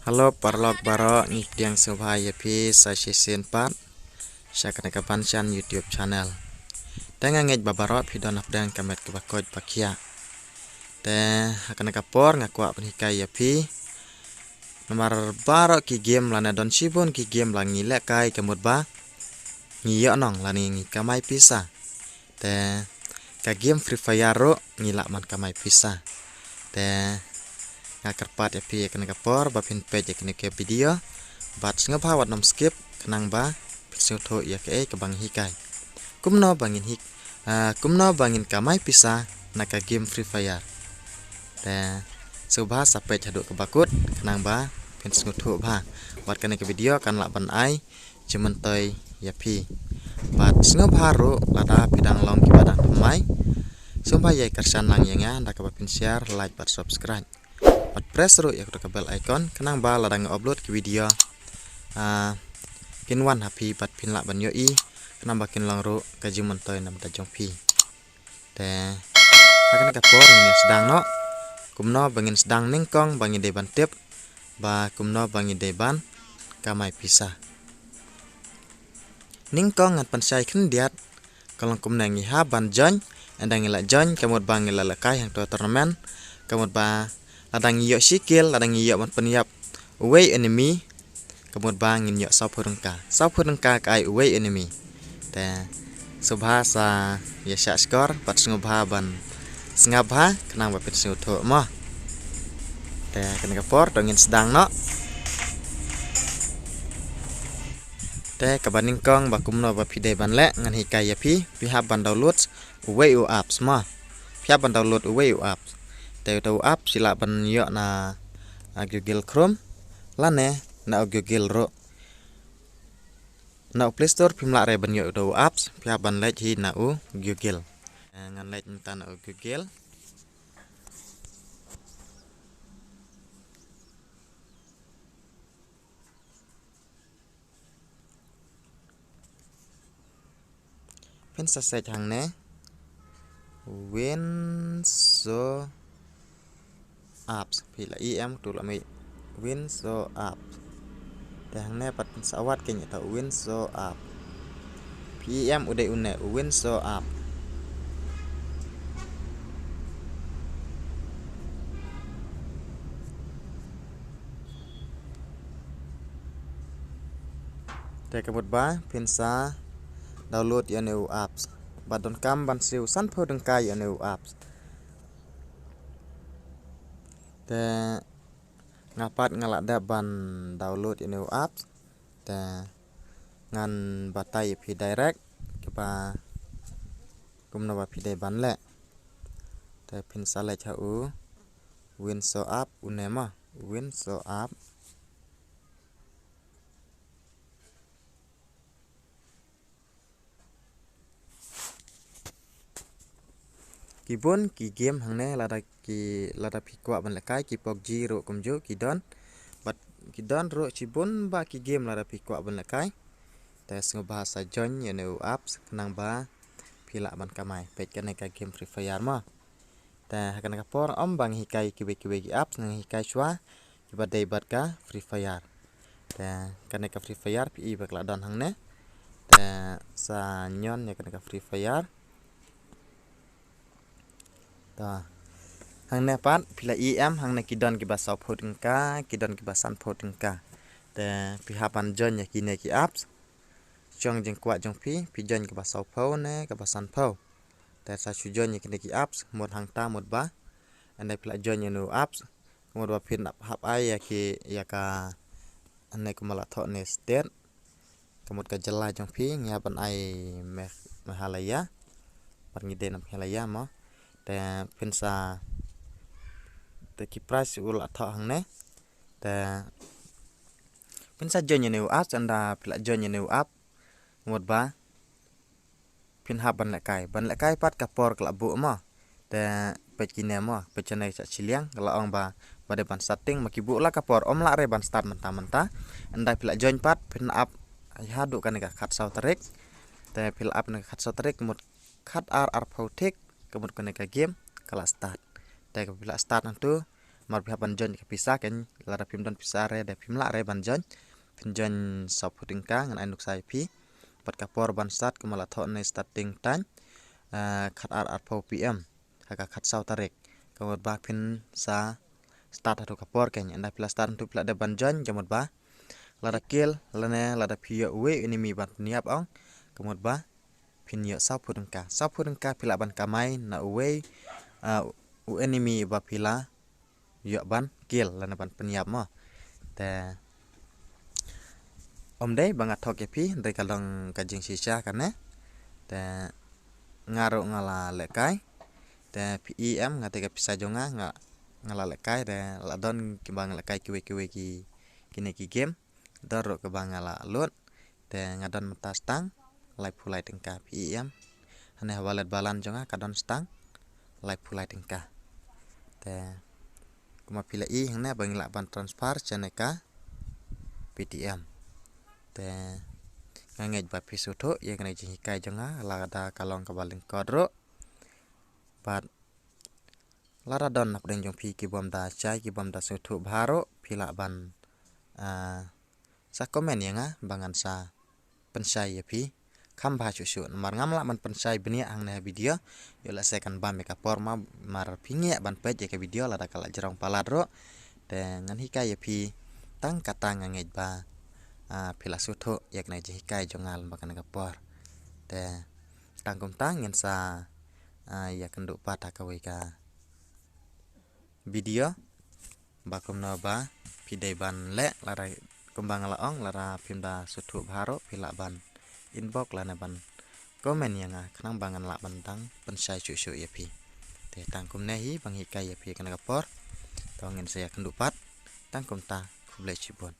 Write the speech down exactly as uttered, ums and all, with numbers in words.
Hello paralok baroh, ngi pdiang sngewbha ïa phi sa shisien pat sha kane ka Banshan YouTube channel. Te nga ngeit ba baroh phi don hapdeng ka met kaba koit ba khiah. Te ha kane ka por nga kwah ban hikai ïa phi namar baroh ki game lane don shibun ki game la ngi lehkai ka mut ba ngi ïoh nong lane ngi kamai pisa. Te ka game Free Fire ruh ngi lah ban kamai pisa. Te nga kyrpad ïa phi ïa kane ka por ba phin peit ïa kane ka video bad sngewbha wat nym skip khnang ba phin sngewthuh ïa kaei kaba ngi hikai. Kumno ba ngin hik, ah, kumno ba ngin kamai pisa na ka game Free Fire. Te sngewbha sa peit haduh kaba kut khnang ba phin sngewthuh bha. Bad kane ka video kan lah ban ai jingmyntoi ïa phi. Bad sngewbha ruh lada phi dang long kiba dang thymmai, sngewbha ïai kyrshan lang ïa nga da kaba phin share, like bad subscribe. Bad press ruh ïa kato ka bell icon khnang ba lada nga upload ki video, ah, kin wan ha phi bad phin lah ban ïohi khnang ba kin long ruh ka jingmyntoi na bynta jong phi. Te ha kane ka por ngin ïa sdang noh kumno ba ngin sdang nyngkong ba ngi dei ban tip ba kumno ba ngi dei ban kamai pisa. Nyngkong ngan pynshai khyndiat ka long kumne, ngi hap ban join, ynda ngi la join ka mut ba ngi la lehkai hangto tournament, ka mut ba lada ngi ïoh shi kill, lada ngi ïoh ban pynïap uwei enemy, ka mut ba ngin ïoh sawphew tyngka. Sawphew tyngka ka ai uwei enemy. Te sngewbha sa ïa shah shkor bad sngewbha ban sngap bha khnang ba phin sngewthuh mo. Te kane ka por to ngin sdang noh. Te kaba nyngkong ba kumno ba phi dei ban leh ngan hikai ïa phi, phi hap ban download uwei u apps mo. Phi hap ban download uwei u apps. Te uta u apps phi lah ban ïoh na, ah, Google Chrome lane na u Google ruh. Na u Play Store phim lah re ban ïoh uta u apps, phi hap ban leit hi na u Google. Eh, ngan leit mynta na u Google. Phin sa search hangne Winso apps, phi la i em tu la mih Winso apps. Te hangne pat phin sa wad kein ïa uta u Winso app. Phi i em u dei une u Winso app. Te ka mut ba phin sa download ïa une u apps. Ba donkam ban siew sanphew tyngka ïa une u apps. Te nga pat nga la dep ban download ïa une u apps. Te ngan batai ïa phi direct kiba kumno ba phi dei ban leh. Te phin sa leit ha u Winso app une mo, Winso app. Ki bun ki game hangne lada ki, lada phi kwah ban lehkai, ki PUBG ruh kumjuh ki don. Bad ki don ruh shibun bah ki game lada phi kwah ban lehkai. Te sngewbha sa join ïa une u apps khnang ba phi lah ban kamai. Peit kane ka game Free Fire mo. Te ha kane ka por ym ba ngi hikai kiwei kiwei ki apps, ngi hikai shuwa kiba dei bad ka Free Fire. Te kane ka Free Fire phi i ba ka la don hangne. Te sa ñion ïa kane ka Free Fire. Te hangne pat phi la i em, hangne ki don kiba sawphew tyngka, ki don kiba sanphew tyngka. Te phi hap ban join ïa kine ki apps. Shong jingkwah jong phi, phi join kaba sawphew ne kaba sanphew. Te sa shu join ïa kine ki apps, mut hangta mut ba. Ynda phi la join ïa une u apps, mut ba phin hap, hap ai ïa ki, ïa ka, ane kumba la thoh ne state. Ka mut ka jylla jong phi, ngi hap ban ai Me-, Meghalaya. Bad ngi dei na Meghalaya mo. Te phin sa, te ki price u la thoh hangne. Te phin sa join ïa une u apps, ynda phi la join ïa une u apps, mut ba phin hap ban lehkai. Ban lehkai pat ka por ka la buh mo. Te peit kine mo, peit kine sha shiliang, ka la ong ba, ba dei ban start tieng, ma ki buh la ka por, ym lah re ban start mynta mynta. Ynda phi la join pat, phin ap haduh kane ka khatsaw tarik. Te phi la ap kane ka khatsaw tarik, mut khatar arphew thik, ka mut kane ka game ka la start. Te ka phi la start hangtu, Mar phi hap ban join ka pisa kein, lada phim don pisa re, da phim lah re ban join. Phin join saw phew tyngka, ngan ai nuksa ïa phi. Bad ka por ban start, kumba la thoh ne starting time, ah, khat ar arphew P M. Ha ka khat saw tarik. Ka mut ba phin sa start haduh ka por kein. Ynda phi la start haduh phi la dep ban join, ka mut ba lada kiel, lane lada phi ïoh uwei u enemy ban pynïap ong, ka mut ba phin ïoh saw phew tyngka. Saw phew tyngka phi lah ban kamai na uwei, ah, u enemy ba phi la ïoh ban kiel lane ban pynïap mo. Te ym dei ba nga thok ïa phi, dei ka long ka jingshisha kane. Te nga ruh nga la lehkai. Te P E M nga te ka pisa jong nga, nga, nga la lehkai, te la don kiba nga lehkai kiwei kiwei ki, kine ki game. Don ruh kaba nga la lut. Te nga don mynta stang laiphew lai tyngka P E M. Hangne ha wallet balance jong nga ka don stang laiphew lai tyngka. Te kumba phi la i hangne ba ngi lah ban transfer sha kane ka Paytm. Te nga ngeit ba phi sngewthuh ïa kane ka jinghikai jong nga, lada ka long kaba lyngkot ruh. Bad lada don napdeng jong phi kibym da shai, kibym da sngewthuh bha ruh, phi lah ban, ah, sa comment ïa nga ba ngan sa pynshai ïa phi kham bha shuh shuh. Namar ngam lah ban pynshai bniah hangne ha video. Ïoh lehse kan bam ïa ka por mo, mar phi ngiah ban peit ïa ka video lada ka la jrong palat ruh. Te ngan hikai ïa phi tang kata, nga ngeit ba, ah, phi la sngewthuh ïa kane ka jinghikai jong nga lyngba kane ka por. Te tang kumta ngin sa, ah, ïakynduh pat ha kawei ka video. Ba kumno ba phi dei ban leh, lada kumba nga la ong, lada phim da sngewthuh bha ruh phi lah ban inbox lane ban comment ïa nga khnang ba ngan lah ban dang pynshai shuh shuh ïa phi. Te tang kumne hi ba nga hikai ïa phi kane ka por. To ngin sa ïakynduh pat. Tang kumta, khublei shibun.